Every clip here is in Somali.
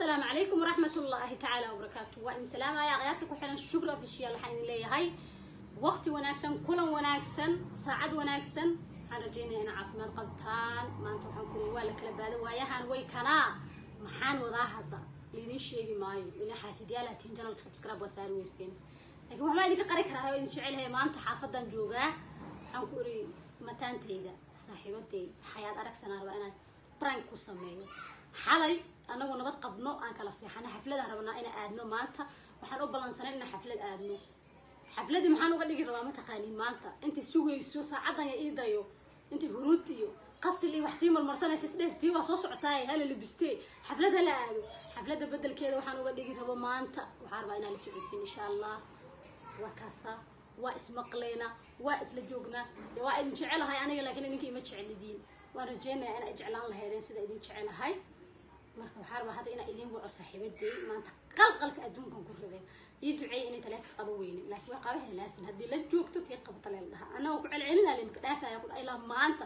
Asalaamu calaykum waraxmatullaahi tacaala wabarakaatu. Waa idin salaamaya akhyaarta ku xiran Shukri Official. Waxaan idin leeyahay waqti wanaagsan, kulan wanaagsan, saacad wanaagsan. Waxaan rajeynaya inaa caafimaad qabtaan. Maanta waxaan ku waa la kala baado waayahan way kanaa. Maxaan wadaa hadda laidin sheegi maayo, ilaa xaasidyaalaha tiin channelka subscribe waad saari weyseen, laakiin waxbaa idinka qari karaa oo idin jecelahay. Maanta xaafadan joogaa, waxaan ku iri mataantayda, saaxiibadayda Xayaad Aragsanaa rabaa inaan prank ku sameeyo. Xalay anagoo nabad qabno aan kala seexana, xafladaan rabnaa inaan aadno. Maanta waxaan u ballansanay inaan xaflad aadno. Xafladii maxaan uga dhigi rabaa mataqaaniin? Maanta intay sugayso saacadan ya ii dayo, intay huruud iyo qasil iyo wax sii marmarsanaysa isdhestii waa soo socotaay, hala labistee, xaflad hala aado. Xafladda bedelkeeda waxaan uga dhigi rabo maanta waxaan rabaa inaan la socotiin, insha Allah. Waa kaasa, waa ismaqleyna, waa isla joognaa. Dee waa idin jecelahay aniga, laakiin idinka ima jecelidiin. Waan rajeynaya inaa jeclaan lahaydeen sida idin jecelahay. Marka waxaa rabaa hadda inaa idin waco saaxiibaday. Maanta qalqalka adduunkan ku rabeen ii duceeyay inay taleefanka qaba weynin, laakiin way qaba helaasin. Haddii la joogto tii qabata lee la dhahaa, annaga ku celcelinaa le, maka dhaafaya ku dhaha ilaa maanta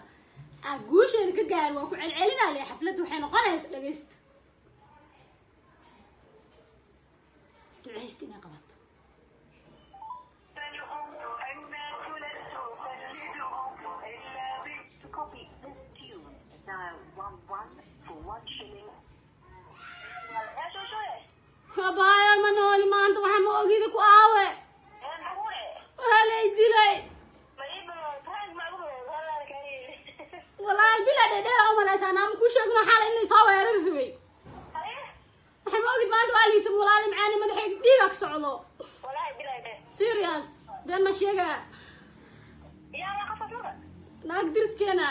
aa guusheeda ka gaari. Waa ku celcelinaa le. Xafladda waxay noqonaysa, dhagaysta, duceysta inay qabato. To copy this tune, dial 11 for 1 shilling. Abaayo, ma nooli maanta. Waxaa ma ogida ku aawe, waa lay dilay. Walaahi bila dhedheera umalaysaa naama kuu sheegino xalay inay soo weerari rabay. Waxay ma ogid maanta waa liitum. Walaali macaani, madaxayga dhiiga ka socdo. Serious, been ma sheegaa. Naag diriskeena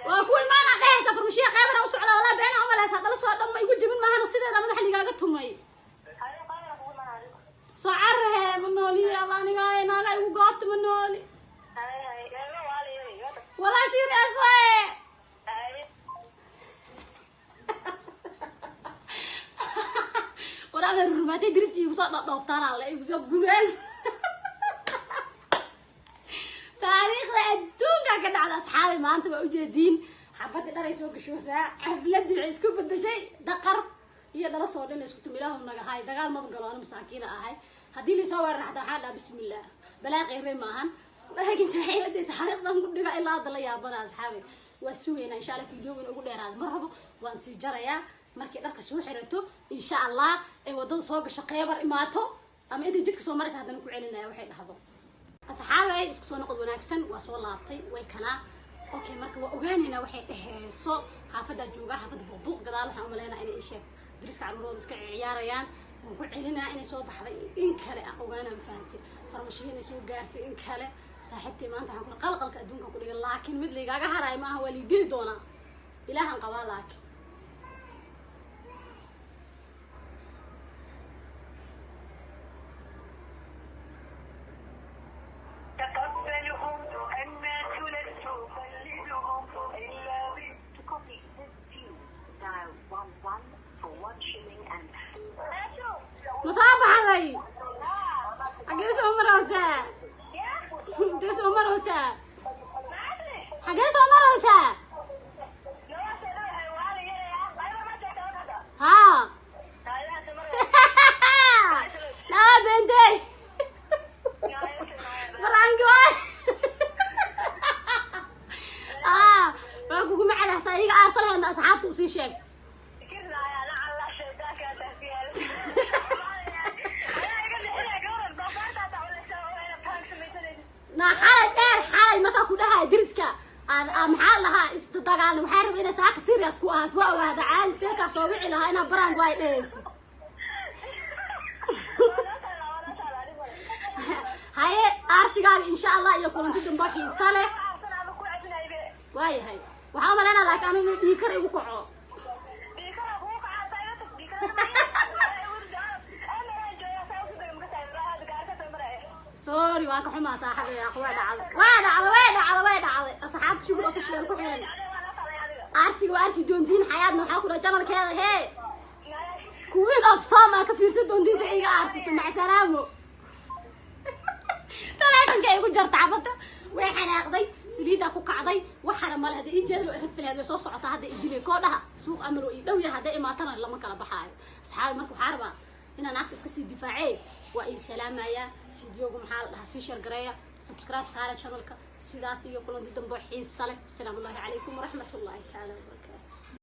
waa ku imaana dhehaysa farmashiya qeybana u socdaa. Walaa beena umalaysaa, dhala soo dhan ma igu jebin maahano, sideeda madaxa ligaaga tumay. Soo carrahe, ma nooli alla aniga naaga igu goobta, ma nooli walaa, serious waaye. Waraaba rumaatay diriskii igu soo dhadhooftaan, alle igu soo gureen. Taariikhda adduunka ka dhacda, asxaabi, maanta waa ujeediin. Xabadii dharay soo gashoosaa, xafladii waxay isku bedeshay daqar iyo dhala soo dhan isku tum. Ilaahu naga hay, dagaal maba galo, ana masaakiina ahay. Haddii laisoo weerar xataa waxaa dhaha bismillah, balaa qeyre maahan. Laakiin saaxiibadii taariikhdan ku dhiga ilaa hadda la yaabana. Asxaabi, waa sugaynaa, insha Allah. Videogan ugu dheeraada ma rabo, waan sii jarayaa. Markay dharka soo xirato, insha Allah, ay wadada soo gasho, qeybar imaato ama intay jidka soo maraysa, haddana ku celinaya waxay dhahdo. Asxaabay, isku soo noqod wanaagsan. Waa soo laabtay, way kanaa. Okay, marka waa ogaanaynaa waxay dheheyso. Xaafaddaa joogaa, xaafadda buuqbuuq gadaal. Waxaan umaleynaa inay isheeg dariska carruurooda iska ciyaarayaan. Waan ku celinaa inay soo baxday in kale aan ogaanaa, ma fahamtay? Farmashiya inay soo gaartay in kale. Saaxiibtay maanta waxaan ku qalqalka adduunka ku dhigay, laakiin mid laygaaga haraayo maaha, waa lii dili doonaa, ilaahan qabaa laakiin. تقبلهم الناس لست أقلدهم إلا ب To copy this tune, dial 11 for 1 shilling and Ma soo baxday? Xagee soo maraysaa? Intee soo maraysaa? Xagee soo maraysaa? Haa, naa beentey, prank waay. Ah, waa kuguma cadaxsa iyaga aarsa lahaydna. Asxaabta usii sheeg. Naa xalay dheer, xalay markaa ku dhahay diriska aan maxaa la dhahaa isdagaalna, waxaa rabay inay saaka serious ku ahaat. Waa ogaada caadi iskaga kaa soo wici lahaa inaa prank waay dhehaysid. Haye, aarsigaaga insha Allah iyo kulanti dambe oo xiisa leh. Waayahay, waxaa umalaynaa laakiin anu inuu dhiikar igu kaco. Sorry, waa ka xumaa saaxabeya. Waa dhacday, waa dhacday, way dhacday, way dhacday. Asxaabta Shukur Official ku xiran, aarsiga waa arki doontiin. Xayaadna waxaa ku dhaha channelkeeda hee Queen of Som aa ka fiirsan doontiin si iga aarsato. Mac salaamo. Taleefanka igu jarta xabadda. Way xanaaqday, saliidaa ku kacday. Waxaana male hadda ii jeedlo rafileed, way soo socotaa hadda, idilay koo dhaha suuq amal oo ii dhow yahay. Hadday imaatana lama kala baxaayo, asxaabi. Marka waxaa rabaa inaan naagta iska sii difaacee. Waa ii salaamayaa. Videoga, maxaa la dhahaa, sii share gareeya, subscribe saara channelka. Sidaas iyo kulanti dambe oo xiisa leh. Asalaamu ullahi calaykum waraxmat ullahi tacaala wabarakaatu.